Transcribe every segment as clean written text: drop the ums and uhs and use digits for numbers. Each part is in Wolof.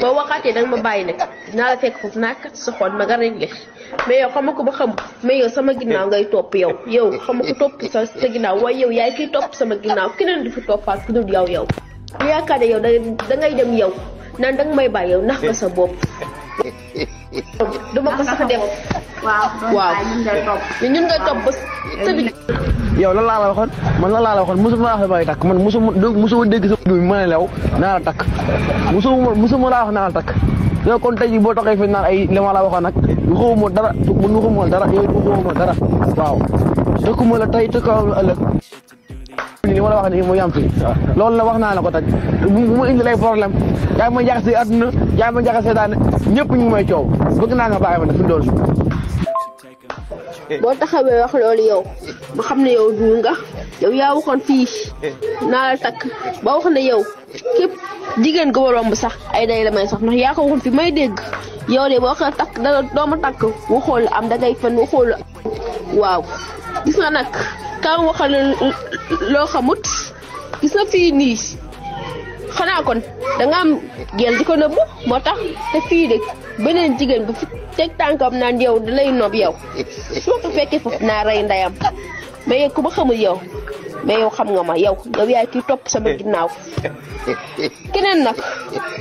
boo waxaatee danga ma bàyyi nag dinaa la fekk foofu naa kat sa xol ma nga réglé mais yow xam ko ba xam mais yow sama ginnaaw ngay topp yow xam ko topp sa ginnaaw waaye yow yaay kiy topp sama ginnaaw keneen du fi toppaat ku dul yow yaakaar ne yow dangay dem yow naan danga may bàyyi yow nax nga sa bopp duma ko sax def waaw ñun ngay topp ba sa bi yow lan laa la waxoon man lan laa la waxoon mosuma laa wax bàyyi takk man mosuma dégg sa bi ma ne lew naa la takk mosuma laa wax naa la takk yow kon tey jii boo toxee fi naan ay li ma la waxoon nag waxuma dara man waxuma dara yow waxuma dara waaw dëkkuma la tey tëkkawam la ëllëg li ma la wax nii mooy am fi loolu la wax naa la ko tey bu ma indi lay problème yaa ma jaxase àdduna yaa ma jaxase daane ñëpp ñu may coow bëgg naa nga bàyyi ma ne fi dool boo taxawee wax loolu yow ma xam ne yow duul nga yow yaa waxoon fii naa la takk ba wax ne yow képp jigéen ga waroon ba sax ay day la may sax ndax yaa ko waxoon fi may dégg yow de boo ko takk danga dooma takk waxoo la am dangay fen waxoo la waaw gis nga nag kam waxal loo xamut gis nga fii nii xanaa kon danga am gel di ko nëbb moo tax te fii de beneen jigéen bu fi teg tànkam naan yow da lay nob yow su ma ko fekkee foofu naa rey ndeyam mais yow ku ma xamul yow mais yow xam nga ma yow yaay kiy topp sama ginnaaw keneen nag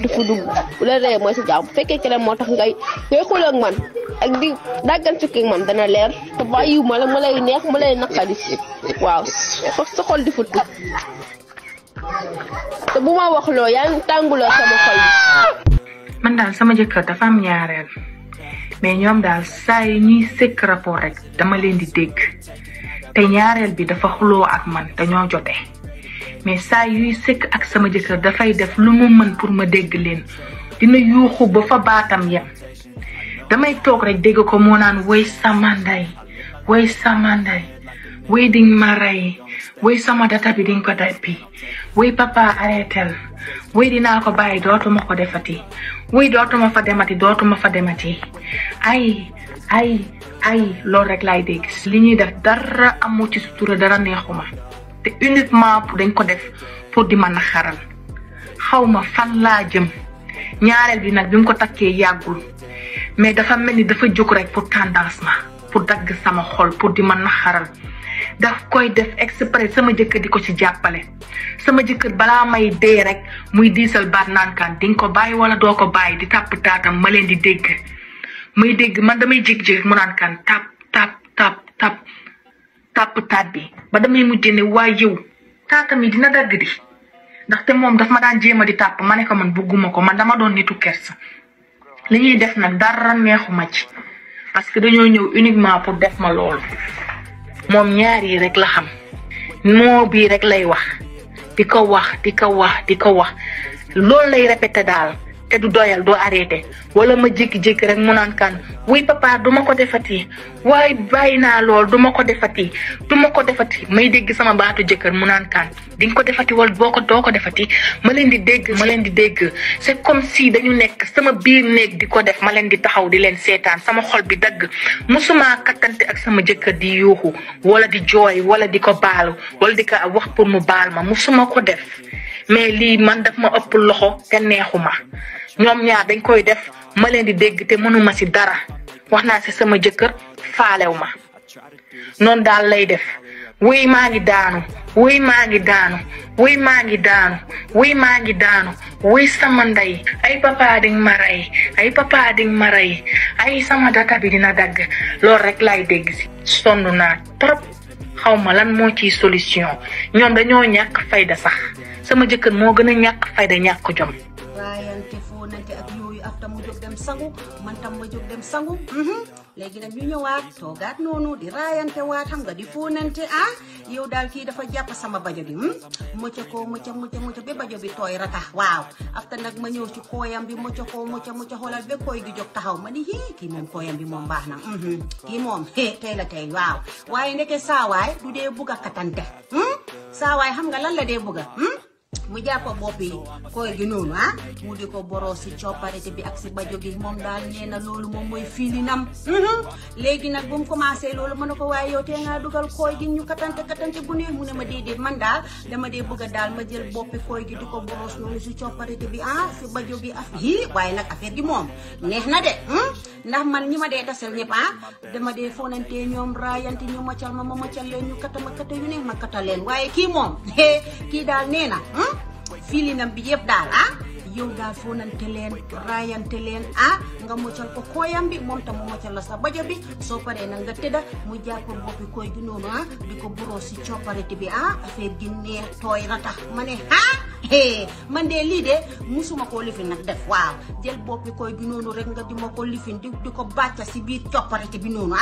dafa dugg bu la rey mooy sa jaam bu fekkee keneen moo tax ngay xuloo ak man ak di dàggan sukki ak man dana leer te bàyyiwu ma la ma lay neex ma lay naqari waaw sa xol di futt te bu ma wax loo yaa ngi tànguloo sama xol bi. man daal sama jëkkër dafa am ñaareel mais ñoom daal saa yi ñuy sëkk rapport rek dama leen di dégg te ñaareel bi dafa xuloo ak man dañoo jote mais saa yuy sëkk ak sama jëkkër dafay def lu mu mën pour ma dégg leen dina yuuxu ba fa baatam yem damay toog rek dégg ko moo naan woy sama ndey woy ding ma rey woy sama data bi diñ ko dappi woy papa arrêtel woy dinaa ko bàyyi dootuma ko defati woy dootuma fa demati ay loolu rek laay dégg li ñuy def dara amu ci sutura dara neexuma te uniquement dañ ko def pour di ma naxaral xawma fan laa jëm ñaareel bi nag bi mu ko takkee yàggul mais dafa mel ni dafa jóg rek pour tendance ma pour dagg sama xol pour di ma naxaral daf koy def exprès sama jëkkër di ko ci jàppale sama jëkkër balaa may dee rek muy diisal baat naankaan di nga ko bàyyi wala doo ko bàyyi di tàpp taatam ma leen di dégg may dégg man damay jékki-jékki mu naan kan tàpp taat bi ba damay mujjee ne waa yow taatam yi dina dagg di ndaxte moom daf ma daan jéem a di tàpp ma ne ko man bugguma ko man dama doon nitu kersa li ñuy def nag dara neexuma ci parce que dañoo ñëw uniquement pour def ma loolu moom ñaar yi rek la xam moo bii rek lay wax di ko wax loolu lay répété daal te du doyal doo arrêté wala ma jékki-jékki rek mu naan kan wuy papa duma ko defati waaye bàyyi naa lool duma ko defati may dégg sama baatu jëkkër mu naan kan di nga ko defati wala doo ko defati ma leen di dégg c'est comme si dañu nekk sama biir néeg di ko def ma leen di taxaw di leen seetaan sama xol bi dagg musuma kattante ak sama jëkkër di yuuxu wala di jooy wala di ko baalu wala di ko wax pour mu baal ma musuma ko def mais lii man daf ma ëpp loxo te neexuma ñoom ñaar dañ koy def ma leen di dégg te mënuma ci dara wax naa ci sama jëkkër faalew ma noonu daal lay def wuy maa ngi daanu wuy sama ndey ay papa ding ma rey ay sama data bi dina dagg loolu rek lay dégg ci sonn naa trop xawma lan moo ciy solution ñoom dañoo ñàkk fayda sax sama jëkkër moo gën a ñàkk fayda ñàkk jom raayante foonante ak yooyu afta mu jóg dem sangu man tam ma jóg dem sangu léegi nag ñu ñëwaat toogaat noonu di raayante waat xam nga di foonante yow daal kii dafa jàpp sama bajo bi mucca ba bajo bi tooy ratax waaw afta nag ma ñëw ci kooyam bi mucca xoolal ba kooy gi jóg taxaw ma ni kii moom kooyam bi moom baax na kii moom tey la tey waaw waaye ndeke saawaay du dee bugg a katante saawaay xam nga lan la dee bugga mu jàpp boppi koy gi noonu mu di ko boroo si copparité bi ak si bajo gi moom daal nee na loolu moom mooy filinam léegi nag bu mu commencé loolu mën na ko waaye yow tee ngaa dugal koy gi ñu katante bu ne mu ne ma déedéet man daal dama dee bëgg a daal ma jël boppi koy gi di ko boros noonu si copparité bi si bajo gi waaye nag affaire gi moom neex na de ndax man ñi ma dee tasel ñëpp dama dee fonante ñoom raayante ñu maccal ma maccal leen ñu kata ma kata yu ne ma kata leen waaye kii moom kii daal nee na filinam bi yëpp daal yow daal fonante leen raayante leen nga muccal ko kooyam bi moom tam mu muccal la sa bajo bi soo paree nag nga tëdda mu jàpp boppi koy gi noonu di ko buroo si copparité bi affaire gi neex tooy na tax ma ne man de lii de musuma koo lifin nag def waaw jël boppi koy gi noonu rek nga di ma ko lifin di ko bàcca si biir copparité bi noonu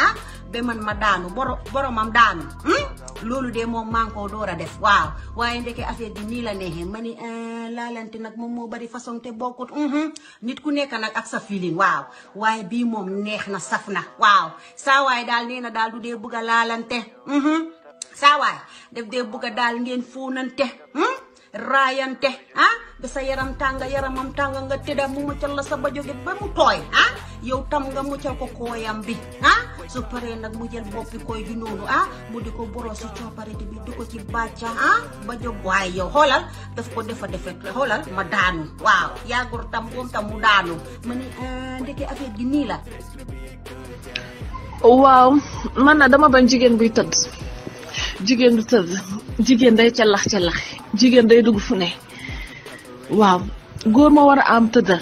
ba man ma daanu boromam daanu loolu de moom maa ngi koo door a def waaw waaye ndeke affaire gi nii la neexee ma ni laalante nag moom moo bari façon te bokkut nit ku nekk nag ak sa feeling waaw waaye bii moom neex na saf na waaw saa waay daal nee na daal du dee bëgg a laalante saa waay def dee bëgg a daal ngeen fóonante raayante ba sa yaramam tàng nga tëdda mu muccal la sa bajo gi ba mu tooy yow tam nga muccal ko kooyam bi su paree nag mu jël boppi koy gi noonu mu di ko boroo si copparité bi di ko ci bàcca bajo waaye yow xoolal daf ko defa xoolal ma daanu waaw yàggul tam moom tam mu daanu ma ni ndeke affaire gi nii la waaw man na dama bañ jigéen buy tëdd jigéen du tëdd jigéen day callax jigéen day dugg fu ne waaw góor ma war a am tëddal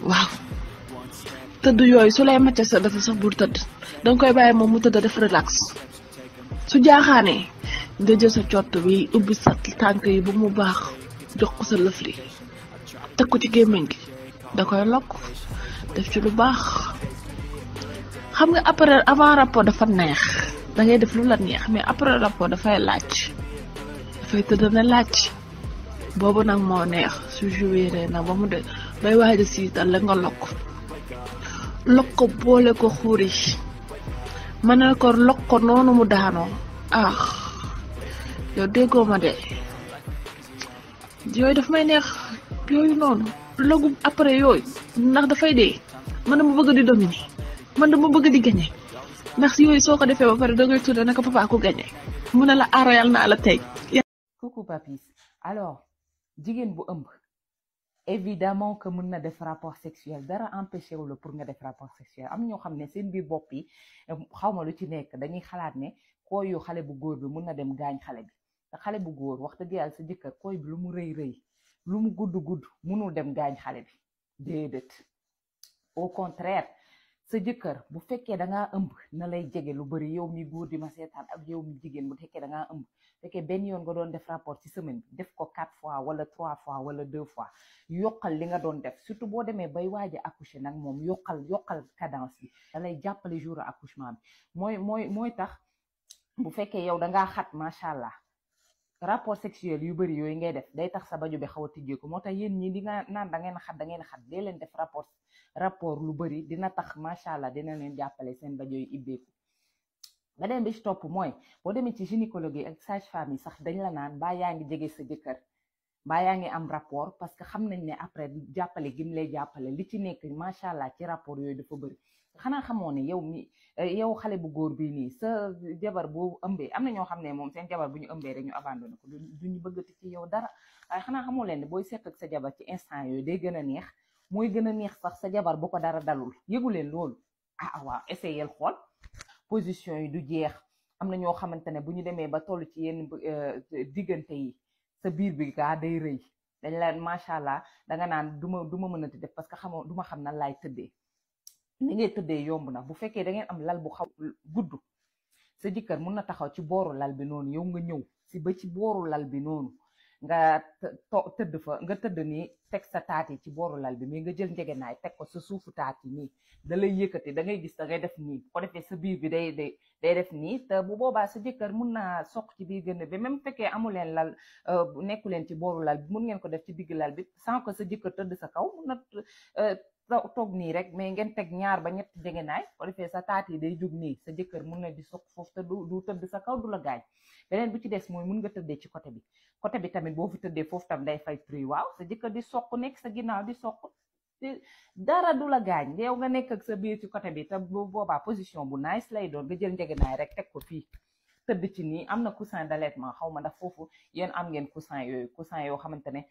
waaw tëdd yooyu su lay macca sa dafa sax bul tëdd danga koy bàyyi moom mu tëdd def relax su jaaxaanee nga jël sa cott bi ubbi sa tànk yi ba mu baax jox ko sa lëfri teg ko ci gémmiñ gi da koy lokk def ci lu baax xam nga après avant rapport dafa neex da ngay def lu la neex mais après rapport dafay tëdd na laaj boobu nag moo neex su joué nag ba mu de bay waaj a siital la nga lokk ko boole ko xuuri ma ne ko lokk ko noonu mu daanoo yow déggoo ma de yooyu daf may neex yooyu noonu logu après yooyu ndax dafay dee man dama bëgg di dominer man dama bëgg di gagner ndax yooyu soo ko defee ba pare da ngay tuddee naka papa ko gagner mu ne la aroyal naa la tey. Coucou papis alors jigéen bu ëmb évidemment que mën na def rapport sexuel dara empêché wu la pour nga def rapport sexuel am ñoo xam ne seen biir bopp yi xawma lu ci nekk dañuy xalaat ne kooy yu xale bu góor bi mën na dem gaañ xale bi te xale bu góor wax dëgg yàlla sa jëkkër kooy bi lu mu rëy lu mu gudd mënul dem gaañ xale bi déedéet au contraire sa jëkkër bu fekkee dangaa ëmb na lay jege lu bari yow mi góor di ma seetaan ak yow mi jigéen bu fekkee dangaa ëmb fekkee benn yoon nga doon def rapport ci semaine bi def ko 4 fois wala 3 fois wala 2 fois yokkal li nga doon def surtout boo demee bay waaj a accoucher nag moom yokkal cadence bi da lay jàppale jour accouchement bi mooy tax bu fekkee yow dangaa xat macha allah rapport sexuel yu bari yooyu ngay def day tax sa bajo bi xaw a tijjeeku moo tax yéen ñi di nga naan da ngeen xat dee leen def rapport lu bari dina tax macha allah dina leen jàppale seen bajo yi ibbeeku. beneen bi ci topp mooy boo demee ci gynécologue yi ak sage-femme yi sax dañ la naan baa yaa ngi jege sa jëkkër baa yaa ngi am rapport parce que xam nañ ne après jàppale gim lay jàppale li ci nekk macha allah ci rapport yooyu dafa bëri xanaa xamoo ne yow xale bu góor bii nii sa jabar bu ëmbee am na ñoo xam ne moom seen jabar bu ñu ëmbee rek ñu abandonné ko duñu bëggati ci yow dara waaye xanaa xamoo leen ne booy seq ak sa jabar ci instant yooyu day gën a neex mooy gën a neex sax sa jabar bu ko dara dalul yëgu leen loolu waaw essayel xool position yi du jeex am na ñoo xamante ne bu ñu demee ba toll ci yenn diggante yi sa biir bi gaa day rëy dañ la macha allah danga naan du ma mënati def parce que xamoo du ma xam nan laay tëddee ni ngay tëddee yomb na bu fekkee da ngeen am lal bu xaw gudd sa jëkkër mun na taxaw ci booru lal bi noonu yow nga ñëw si ba ci booru lal bi noonu nga tëdd fa nga tëdd nii teg sa taat yi ci booru lal bi mais nga jël njegenaay teg ko sa suufu taat yi nii da lay yëkkati da ngay gis da ngay def nii ko defee sa biir bi day day def nii te bu boobaa sa jëkkër mun naa soq ci biir gën bi même fekkee amu leen lal nekku leen ci booru lal bi mun ngeen ko def ci digg lal bi sans que sa jëkkër tëdd sa kaw mun na toog nii rek mais ngeen teg ñaar ba ñetti jegenaay ko defee sa taat yi day jug nii sa jëkkër mun na di soq foofu te du tëdd sa kaw du la gaañ beneen bu ci des mooy mun nga tëddee ci côté bi tamit boo fi tëddee foofu tam day fay truy waaw sa jëkkër di soq nekk sa ginnaaw di soq dara du la gaañ yow nga nekk ak sa biir ci côté bi te bu boobaa position bu nice lay doon nga jël njegenaay rek teg ko fii tëdd ci nii am na coussin d'allaitement xaw ma ndax foofu yéen am ngeen coussin yoo xamante ne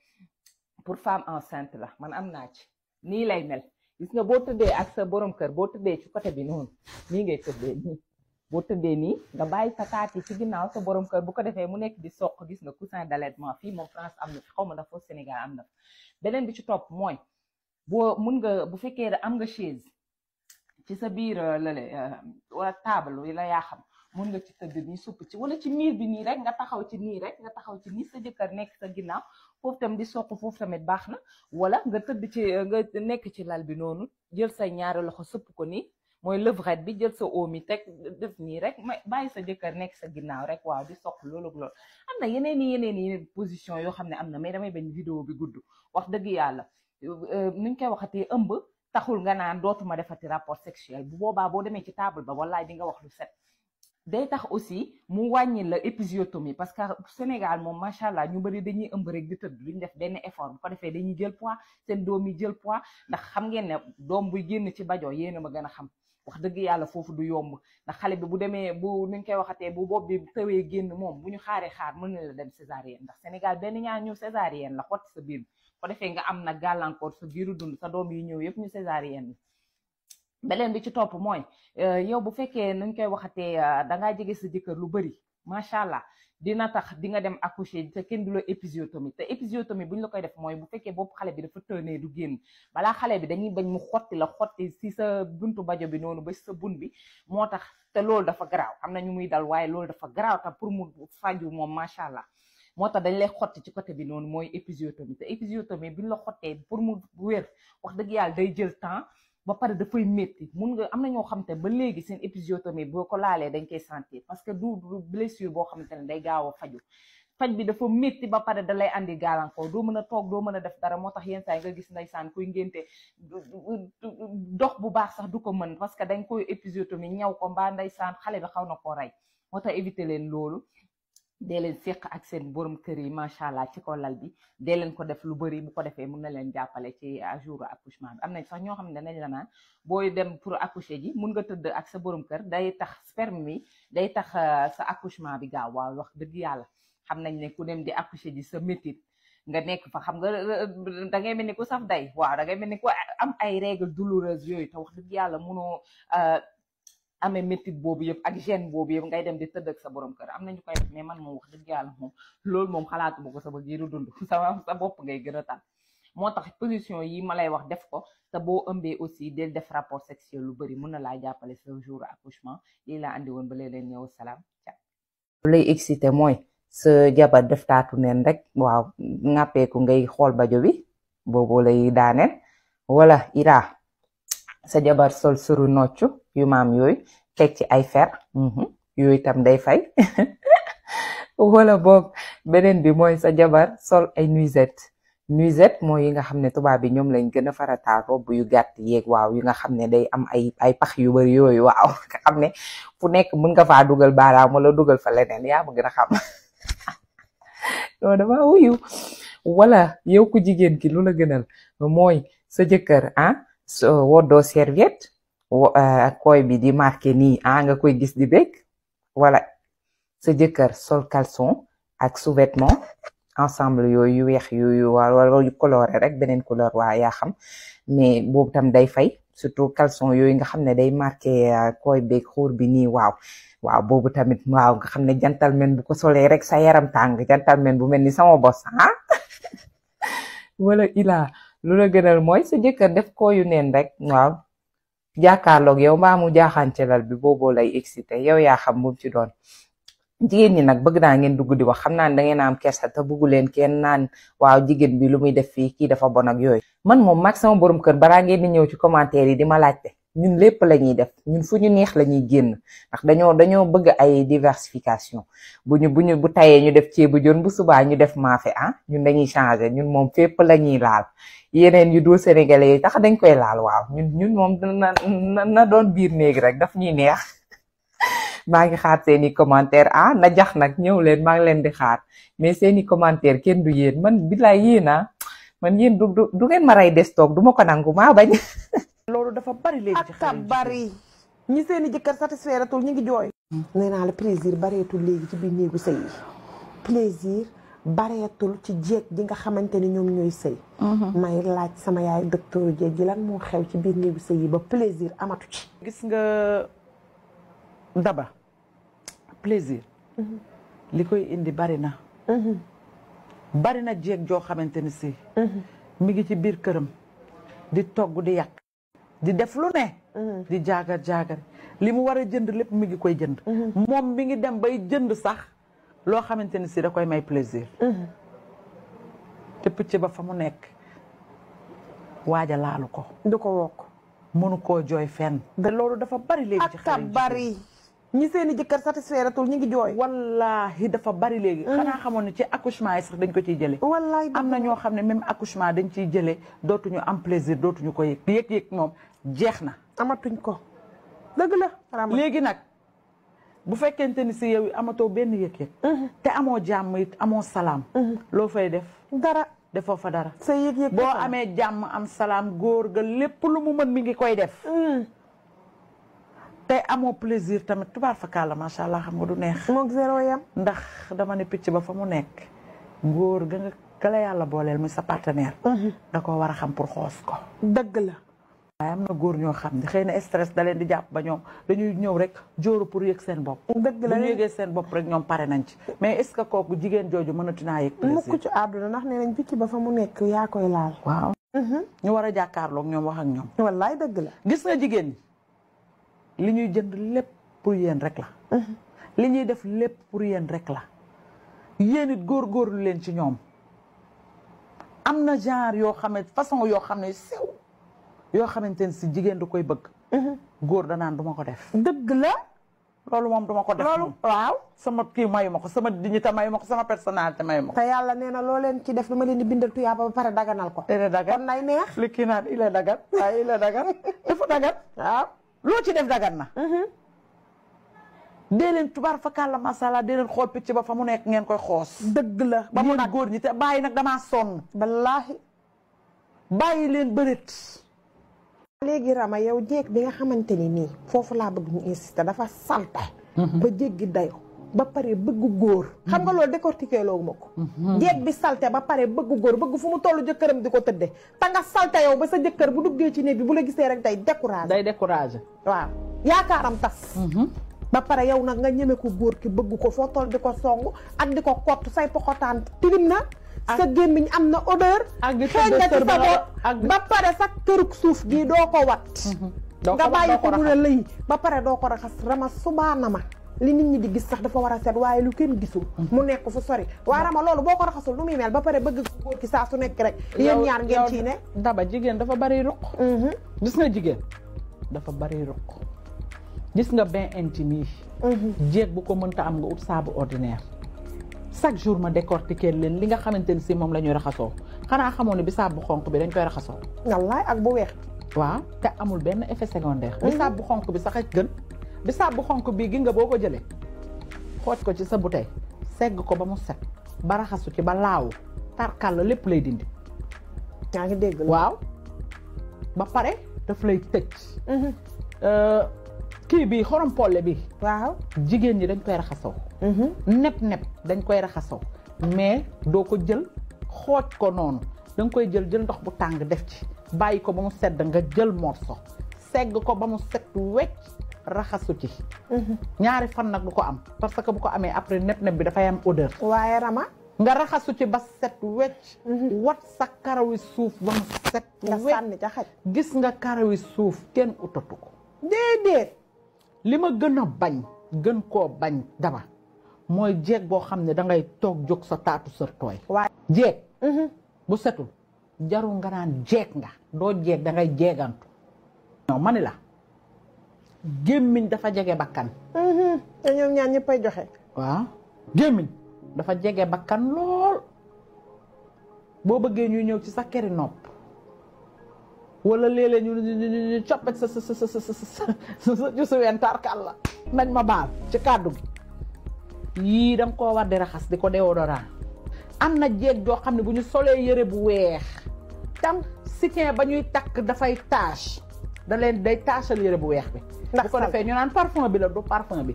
pour femme enceinte la man am naa ci nii lay mel gis nga boo tëddee ak sa borom kër boo tëddee ci côté bi noonu nii ngay tëddee nii boo tëddee nii nga bàyyi sa taat yi ci ginnaaw sa borom kër bu ko defee mu nekk di soq gis nga coussin d'allaitement fii moom France am na fi xaw ma ndax foofu Sénégal am na beneen bi ci topp mooy mun nga bu fekkee am nga chaise ci sa biir lale wala table yi la yaa xam mun nga ci tëdd nii supp ci wala ci miir bi nii rek nga taxaw ci nii rek nga taxaw ci nii sa jëkkër nekk sa ginnaaw foofu tam di soq foofu tamit baax na wala nga tëdd ci nga nekk ci lal bi noonu jël say ñaari loxo sëpp ko nii mooy levrette bi jël sa oom yi teg def nii rek bàyyi sa jëkkër nekk sa ginnaaw rek waaw di soq loolu am na yeneen position yoo xam ne am na mais damay bañ vidéo bi gudd wax dëgg yàlla nuñ koy waxatee ëmb taxul nga naan dootuma defati rapport sexuel bu boobaa boo demee ci table ba wallaay di nga wax lu set day tax aussi mu wàññi la épisiotomie parce que Sénégal moom macha allah ñu bëri dañuy ëmb rek di tëdd duñ def benn effort bu ko defee dañuy jël poids seen doom yi jël poids ndax xam ngeen ne doom buy génn ci bajo yéen a ma gën a xam wax dëgg yàlla foofu du yomb ndax xale bi bu demee bu nuñ koy waxatee bu bopp bi tëwee génn moom bu ñu xaar mën na la dem césarienne ndax Sénégal benn ñaar ñu césarienne la xotti sa biir bi ko defee nga am na gàllankoor sa biiru dund sa doom yi ñëw yëpp ñu césarienne beneen bi ci topp mooy yow bu fekkee nuñ koy waxatee dangaa jege sa jëkkër lu bëri macha allah dina tax di nga dem accoucher te kenn du la épisiotomie te épisiotomie bu ñu la koy def mooy bu fekkee bopp xale bi dafa tënee du génn balaa xale bi dañuy bañ mu xotti si sa buntu bajo bi noonu ba si sa bun bi moo tax te loolu dafa garaaw am na ñu muy dal waaye loolu dafa garaaw te pour mu faju moom macha allah moo tax dañ lay xotti ci côté bi noonu mooy épisiotomie te épisiotomie bu ñu la xottee pour mu wér wax dëgg yàlla day jël temps ba pare dafay métti mun nga am na ñoo xamante ba léegi seen épisiotomie boo ko laalee dañ koy sentir parce que du blessure boo xamante ne day gaaw a faju faj bi dafa métti ba pare da lay andi gàllankoor doo mën a toog doo mën a def dara moo tax yenn saa yi nga gis ndeysaan kuy ngénte dox bu baax sax du ko mën parce que dañ koy épisiotomie ñaw ko mbaa ndeysaan xale bi xaw na koo rey moo tax éviter leen loolu dee leen séq ak seen borom kër yi macha allah ci ko lal bi dee leen ko def lu bëri bu ko defee mun na leen jàppale ci jour accouchement bi am nañ sax ñoo xam ne danañ la naan booy dem pour accoucher ji mun nga tëdd ak sa borom kër day tax sperme mi day tax sa accouchement bi gaaw waaw wax dëgg yàlla xam nañ ne ku dem di accoucher ji sa métit nga nekk fa xam nga da ngay mel ni ku saf day waaw da ngay mel ni ku am ay règles douloureuses yooyu te wax dëgg yàlla munoo amee métit boobu yëpp ak gêne boobu yëpp ngay dem di tëdd ak sa borom kër am nañu koy def mais man moom wax dëgg yàlla moom loolu moom xalaatuma ko sama giiru dund sa bopp ngay gën a tal moo tax position yi ma lay wax def ko te boo ëmbee aussi del def rapport sexuel lu bëri mun na laa jàppale sa jour accouchement lii laa andi woon ba leen ñëw salaam lu lay excité mooy sa jabar def taatu neen rek waaw ŋàppeeku ngay xool bajo bi boobu lay daaneel wala ira sa jabar sol suru noccu yu maam yooyu teg ci ay fer yooyu tam day fay wala boog beneen bi mooy sa jabar sol ay nuisette mooy yi nga xam ne tubaab bi ñoom lañ gën a farataal robb yu gàtt yeeg waaw yu nga xam ne day am ay pax yu bari yooyu waaw nga xam ne fu nekk mën nga faa dugal baaraam wala dugal fa leneen yaa ma gën a xam non dama wuyu wala yow ku jigéen ki lu la gënal mooy sa jëkkër woddoo serviette koy bi di marqué nii nga koy gis di bég wala sa jëkkër sol caleçon ak sous-vêtement ensemble yooyu yu weex yooyu wala yu coloré rek beneen couleur waa yaa xam mais boobu tam day fay surtout caleçon yooyu nga xam ne day marqué koy beeg xóor bi nii waaw boobu tamit waaw nga xam ne gentleman bu ko solee rek sa yaram tàng gentleman bu mel ni sama bos wala ilaa lu la gënal mooy sa jëkkër def ko yu neen rek waaw jàkkaarloog yow mbaa mu jaaxaan ci lal bi booboo lay excité yow yaa xam bu ci doon jigéen ñi nag bëgg naa ngeen dugg di wax xam naa ne da ngeen am kersa te bëggu leen kenn naan waaw jigéen bi lu muy def fii kii dafa bon ak yooyu man moom mag sama borom kër balaa ngeen di ñëw ci commentaire yi di ma laajte ñun lépp la ñuy def ñun fu ñu neex la ñuy génn ndax dañoo bëgg ay diversification bu tayee ñu def ceebu jën bu subaa ñu def maafe ñun dañuy changer ñun moom fépp la ñuy laal yeneen yu dul sénégalais yi tax dañ koy laal waaw ñun moom na doon biir néegi rek daf ñuy neex maa ngi xaar seeni commentaire na jax nag ñëw leen maa ngi leen di xaar mais seeni commentaire kenn du yéen man bilaay yéen man yéen du ngeen ma rey des toog du ma ko nangu maa bañ. loolu dafa bari léegi ci xale bari ñi seeni jëkkër satisfaire atul ñu ngi jooy. nee naa la plaisir bareetul léegi ci biir néegu sëy yi plaisir bareetul ci jeeg ji nga xamante ni ñoom ñooy sëy. may laaj sama yaay docteur jeeg ji lan moo xew ci biir néegu sëy yi ba plaisir amatu ci. gis nga daba plaisir. li koy indi bari na. bari na jeeg joo xamante ni si. mi ngi ci biir këram di togg di yàq. di def lu ne. di jaagar li mu war a jënd lépp mi ngi koy jënd. moom mi ngi dem bay jënd sax loo xamante ni si da koy may plaisir. te picc ba fa mu nekk waaja laalu ko. du ko wokk. mënu koo jooy fenn. te loolu dafa bari léegi ci xale bari ñi seeni jëkkër satisfaire atul ñu ngi jooy. wallaahi dafa bari léegi. xanaa xamoon ne ci accouchement yi sax dañ ko ciy jëlee. wallaahi am na ñoo xam ne même accouchement dañ ciy jëlee dootuñu am plaisir dootuñu ko yëg moom jeex na. amatuñ ko dëgg la. léegi nag bu fekkente ni si yow amatoo benn yëg-yëg. te amoo jàmm it amoo salaam. loo fay def. dara defoo fa dara. sa yëg-yëg boo amee jàmm am salaam góor ga lépp lu mu mën mi ngi koy def. te amoo plaisir tamit tubaar fakkaala macha allah xam nga du neex. moog zéro yam. ndax dama ne picc ba fa mu nekk góor ga nga la yàlla booleel muy sa partenaire. da ko war a xam pour xoos ko. dëgg la. waaye am na góor ñoo xam ne xëy na stress da leen di jàpp ba ñoom dañuy ñëw rek jóoru pour yëg seen bopp. dëgg la bu ñu yëgee seen bopp rek ñoom pare nañ ci. mais est ce que kooku jigéen jooju mënatu naa yëg plaisir. mukk ci àdduna ndax nee nañ picc ba fa mu nekk yaa koy laal. waaw. ñu war a jàkkaarloog ñoom wax ak ñoom. wallaay dëgg la. gis nga jigéen ñi li ñuy jënd lépp pour yéen rek la. li ñuy def lépp pour yéen rek la. yéen it góorgóorlu leen ci ñoom. am na genre yoo xam ne façon yoo xam ne sew yoo xamante ne si jigéen da koy bëgg. góor danaan duma ko def. dëgg la. loolu moom duma ko def. loolu waaw. sama kii mayu ma ko sama dignité mayu ma ko sama personnalité mayu ma ko. te yàlla nee na loo leen ci def dama leen di bindal tuyaaba ba pare daganal ko. kon nay neex. li kii naan il est dagan waaye il est dagan dafa dagan. waaw loo ci def dagan na. dee leen tubaar fa kàlla masala dee leen xool picc ba fa mu nekk ngeen koy xoos. dëgg la ba mu nag góor ñi te bàyyi nag damaa sonn. wallaahi. bàyyi leen bëreet. léegi Rama yow jéeg bi nga xamante ni nii foofu laa bëgg ñu insister dafa salte ba jéggi dayo ba pare bëgg góor. xam nga loolu décortiquer loogu ma ko. jéeg bi salte ba pare bëgg góor bëgg fu mu toll jëkkëram di ko tëdde te nga salte yow ba sa jëkkër bu duggee ci néeg bi bu la gisee rek day découragé. day découragé. waaw yaakaaram tas. ba pare yow nag nga ñeme ko góor ki bëgg ko foo toll di ko song ak di ko kott say poxotaan tilim na. sa gémmiñ am na odeur. ak di xeeñ na ci sa bopp ba pare sa kërug suuf gii doo ko wat. nga bàyyi ko mu ne lëy ba pare doo ko raxas Rama subaana ma li nit ñi di gis sax dafa war a set waaye lu kenn gisul. mu nekk fu sori waaye Rama loolu boo ko raxasul lu muy mel ba pare bëgg góor ki saa su nekk rek. yéen ñaar ngeen ciy ne. daba jigéen dafa bari ruq. gis nga jigéen dafa bari ruq. gis nga bain intime yi. jéeg bu ko mënta am nga ut saabu ordinaire. chaque jour ma décortiquer leen li nga xamante ni si moom la ñuy raxasoo xanaa xamoon ne bisaab bu xonk bi dañ koy raxasoo. wallaay ak bu weex. waaw te amul benn effet secondaire. bisaab bu xonk bi sax a gën. bisaab bu xonk bii gi nga boo ko jëlee xooj ko ci sa bouteille segg ko ba mu set ba raxasu ci ba laawu tarkal la lépp lay dindi. yaa ngi dégg. waaw ba pare daf lay tëj. kii bi xorom polle bi. waaw jigéen ñi dañ koy raxasoo. nepp dañ koy raxasoo mais doo ko jël xooj ko noonu da nga koy jël ndox bu tàng def ci bàyyi ko ba mu sedd nga jël morso segg ko ba mu set wecc raxasu ci. ñaari fan nag du ko am parce que bu ko amee après nepp bi dafay am odeur. waaye Rama. nga raxasu ci ba set wecc. wat sa karawi suuf ba mu set. nga sànni ca xaj. gis nga karawi suuf kenn utatu ko. déedéet. li ma gën a bañ gën koo bañ daba mooy jeeg boo xam ne dangay toog jóg sa taatu sër tooy. waaye jeeg. bu setul jarul nga naan jeeg nga doo jeeg dangay jeegantu. non ma ni la gémmiñ dafa jege bakkan. te ñoom ñaar ñëppay joxe. waaw gémmiñ dafa jege bakkan lool boo bëggee ñuy ñëw ci sa keri nopp wala léeg-léeg ñu coppet sa jusu ween tarkal la nañ ma baal ci kàddu gi yii danga koo war di raxas di ko déodorant. am na jeeg joo xam ne bu ñu solee yëre bu weex tam soutien ba ñuy takk dafay tache da leen day taachal yëre bu weex bi. bu ko defee ñu naan parfum bi la du parfum bi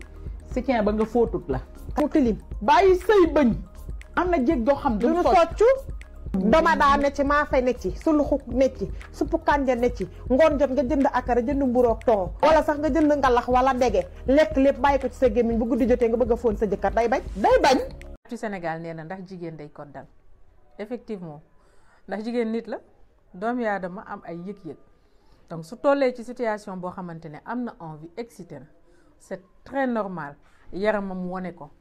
soutien ba nga fóotut la. mu tilim bàyyi sëy bëñ. am na jéeg joo xam duñu soccu doma daa ne ci maa fay ne ci su luxu ne ci suppu kànja ne ci ngoon jot nga jënd akara jënd mburoog ton wala sax nga jënd ngalax wala dege lekk lépp bàyyi ko ci sa gémmiñ bu guddi jotee nga bëgg a fóon sa jëkkër day bañ ci Sénégal nee na ndax jigéen day koddal effectivement ndax jigéen nit la doomu aadama am ay yëg-yëg donc su tollee ci situation boo xamante ne am na envie excité na c'est très normal yaramam wone ko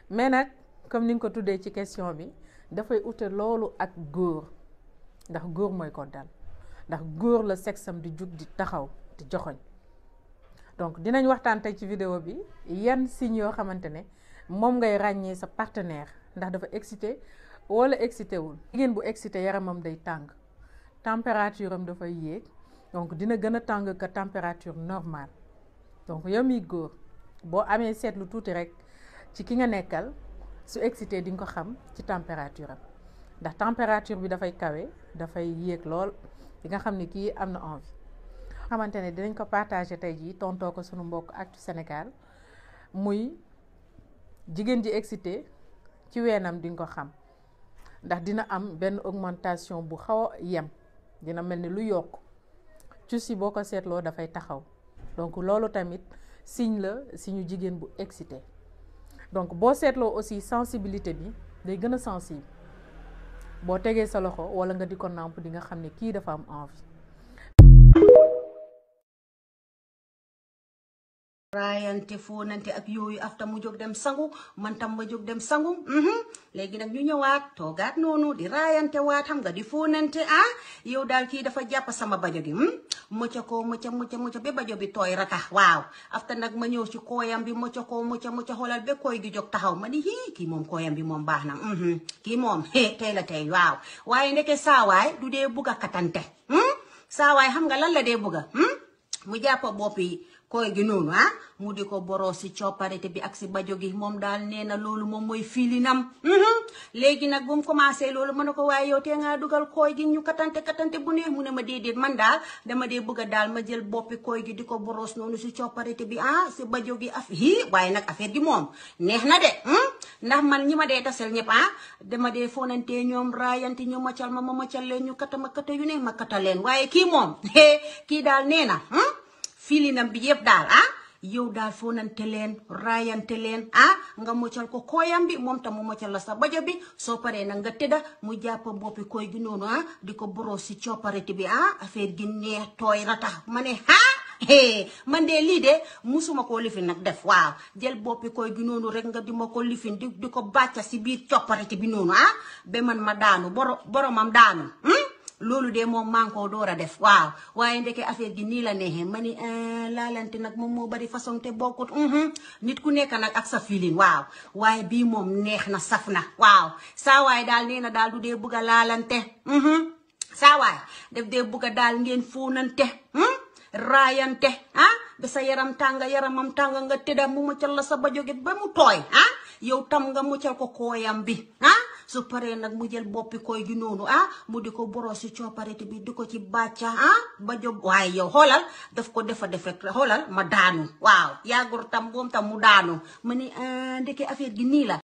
mais nag comme ni nga ko tuddee ci question bi dafay ute loolu ak góor ndax góor mooy koddal ndax góor la sexam di jug di taxaw di joxoñ donc dinañ waxtaan tey ci vidéo bi yan signes yoo xamante ne moom ngay ràññee sa partenaire ndax dafa excité wala excité wul. jigéen bu excité yaramam day tàng température am dafay yéeg donc dina gën a tàng que température normale donc yow miy góor boo amee seetlu tuuti rek ci ki nga nekkal su excité di nga ko xam ci température am ndax température bi dafay kawe dafay yéeg lool di nga xam ne kii am na envie. xamante ne dinañ ko partager tey jii tontoo ko sunu mbokk Actu Sénégal muy jigéen ji excité ci weenam di nga ko xam ndax dina am benn augmentation bu xaw a yem dina mel ni lu yokk ci si boo ko seetloo dafay taxaw donc loolu tamit signe la signe jigéen bu excité donc boo seetloo aussi sensibilité bi day gën a sensible boo tegee sa loxo wala nga di ko nàmp di nga xam ne kii dafa am envie. raayante fóonante ak yooyu afta mu jóg dem sangu man tam ma jóg dem sangu léegi nag ñu ñëwaat toogaat noonu di raayante waat xam nga di fóonante yow daal kii dafa jàpp sama bajo gi mucca ko mucca ba bajo bi tooy ratax waaw afta nag ma ñëw ci kooyam bi mucca xoolal ba kooy gi jóg taxaw ma ni kii moom kooyam bi moom baax na kii moom tey la tey waaw waaye ndeke saawaay du dee bugg a katante saawaay xam nga lan la dee bugga mu jàpp boppi koy gi noonu mu di ko boroo si copparité bi ak si bajo gi moom daal nee na loolu moom mooy filinam léegi nag bu mu commencé loolu mën na ko waaye yow tee ngaa dugal koy gi ñu katante bu neex mu ne ma déedéet man daal dama dee bëgg a daal ma jël boppi koy gi di ko boros noonu si copparité bi si bajo gi waaye nag affaire gi moom neex na de ndax man ñi ma dee tasel ñëpp dama dee fonante ñoom raayante ñu maccal ma maccal leen ñu kata yu ne ma kata leen waaye kii moom kii daal nee na filinam bi yëpp daal yow daal foonante leen raayante leen nga moccal ko kooyam bi moom tam mu moccal la sa bajo bi soo paree nag nga tëdda mu jàpp boppi koy gi noonu di ko boroo si copparité bi affaire gi neex tooy ratax ma ne man de lii de musuma koo lifin nag def waaw jël boppi koy gi noonu rek nga di ma ko lifin di ko bàcca si biir copparité bi noonu ba man ma daanu boromam daanu loolu de moom maa ngi koo door a def waaw waaye ndeke affaire gi nii la neexee ma ni laalante nag moom moo bari façon te bokkut nit ku nekk nag ak sa feeling waaw waaye bii moom neex na saf na waaw saa waay daal nee na daal du dee bëgg a laalante saa waay def dee bëgg a daal ngeen fóonante raayante ba sa yaramam tàng nga tëdda mu muccal la sa bajo gi ba mu tooy yow tam nga muccal ko kooyam bi su paree nag mu jël boppi koy gi noonu mu di ko boroo si copparité bi di ko ci bàcca bajo waaye yow xoolal daf ko defa def rek xoolal ma daanu waaw yàggul tam boom tam mu daanu ma ni ndeke affaire gi nii la